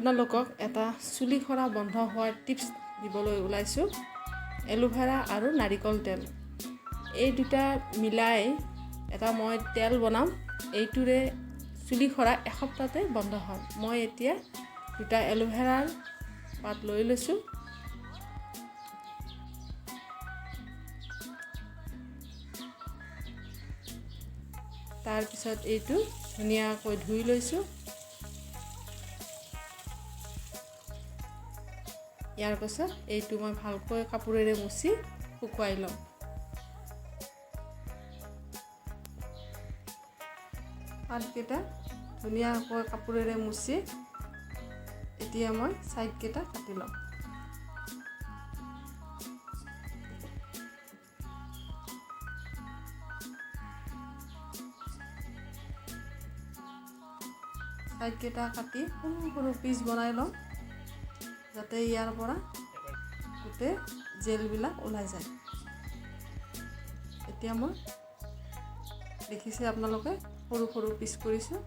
আপোনালোকক এটা চুলি সৰা বন্ধ হোৱাৰ টিপছ দিবলৈ ওলাইছোঁ। এলোভেৰা আৰু নাৰিকল তেল, এই দুটা মিলাই এটা মই তেল বনাম। এইটোৰে চুলি সৰা এসপ্তাহতে বন্ধ হয়। মই এতিয়া দুটা এলোভেৰাৰ পাত লৈ লৈছোঁ। তাৰপিছত এইটো ধুনীয়াকৈ ধুই লৈছোঁ। ইয়াৰ পাছত এইটো মই ভালকৈ কাপোৰেৰে মুচি শুকুৱাই ল'ম। পাতকেইটা ধুনীয়াকৈ কাপোৰেৰে মুচি এতিয়া মই ছাইডকেইটা কাটি ল'ম। ছাইডকেইটা কাটি সৰু সৰু পিচ বনাই ল'ম, যাতে ইয়াৰ পৰা গোটেই জেলবিলাক ওলাই যায়। এতিয়া মই দেখিছে আপোনালোকে সৰু সৰু পিচ কৰিছোঁ।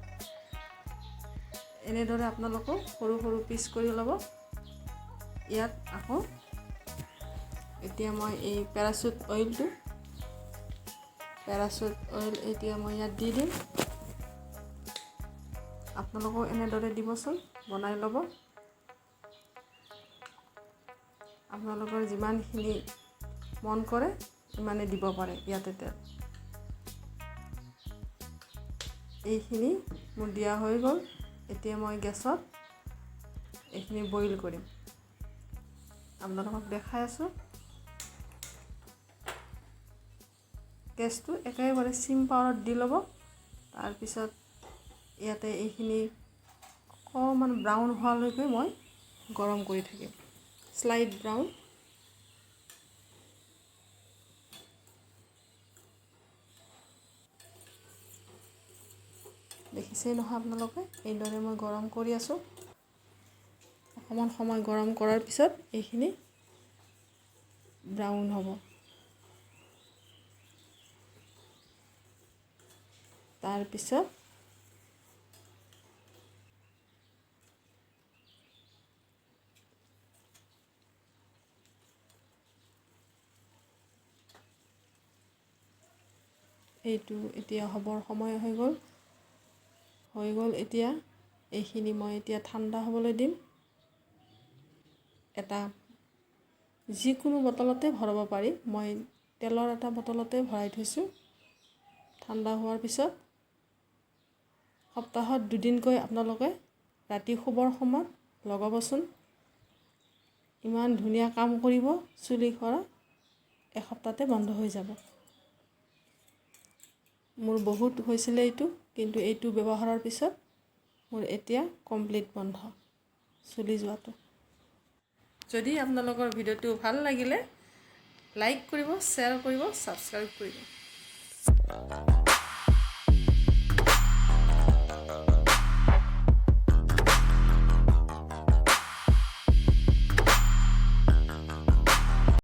এনেদৰে আপোনালোকেও সৰু সৰু পিচ কৰি ল'ব। ইয়াত আকৌ এতিয়া মই এই পেৰাচুট অইল এতিয়া মই ইয়াত দি দিম। আপোনালোকেও এনেদৰে দিবচোন, বনাই ল'ব। আপোনালোকৰ যিমানখিনি মন কৰে ইমানে দিব পাৰে ইয়াতে তেল। এইখিনি মোৰ দিয়া হৈ গ'ল। এতিয়া মই গেছত এইখিনি বইল কৰিম, আপোনালোকক দেখাই আছোঁ। গেছটো একেবাৰে চিম পাৱাৰত দি ল'ব। তাৰপিছত ইয়াতে এইখিনি অকণমান ব্ৰাউন হোৱালৈকে মই গৰম কৰি থাকিম, শ্লাইড ব্ৰাউন। দেখিছেই নহয় আপোনালোকে, এইদৰে মই গৰম কৰি আছোঁ। অকণমান সময় গৰম কৰাৰ পিছত এইখিনি ব্ৰাউন হ'ব। তাৰপিছত এইটো এতিয়া হ'বৰ সময় হৈ গ'ল। এতিয়া এইখিনি মই এতিয়া ঠাণ্ডা হ'বলৈ দিম। এটা যিকোনো বটলতে ভৰাব পাৰি, মই তেলৰ এটা বটলতে ভৰাই থৈছোঁ। ঠাণ্ডা হোৱাৰ পিছত সপ্তাহত দুদিনকৈ আপোনালোকে ৰাতি শুবৰ সময়ত লগাবচোন, ইমান ধুনীয়া কাম কৰিব, চুলি সৰা এসপ্তাহতে বন্ধ হৈ যাব। মোৰ বহুত হৈছিলে এইটো, কিন্তু এইটো ব্যৱহাৰৰ পিছত মোৰ এতিয়া কমপ্লিট বন্ধ চুলি যোৱাটো। যদি আপোনালোকৰ ভিডিঅ'টো ভাল লাগিলে লাইক কৰিব, শ্বেয়াৰ কৰিব, ছাবস্ক্ৰাইব কৰিব।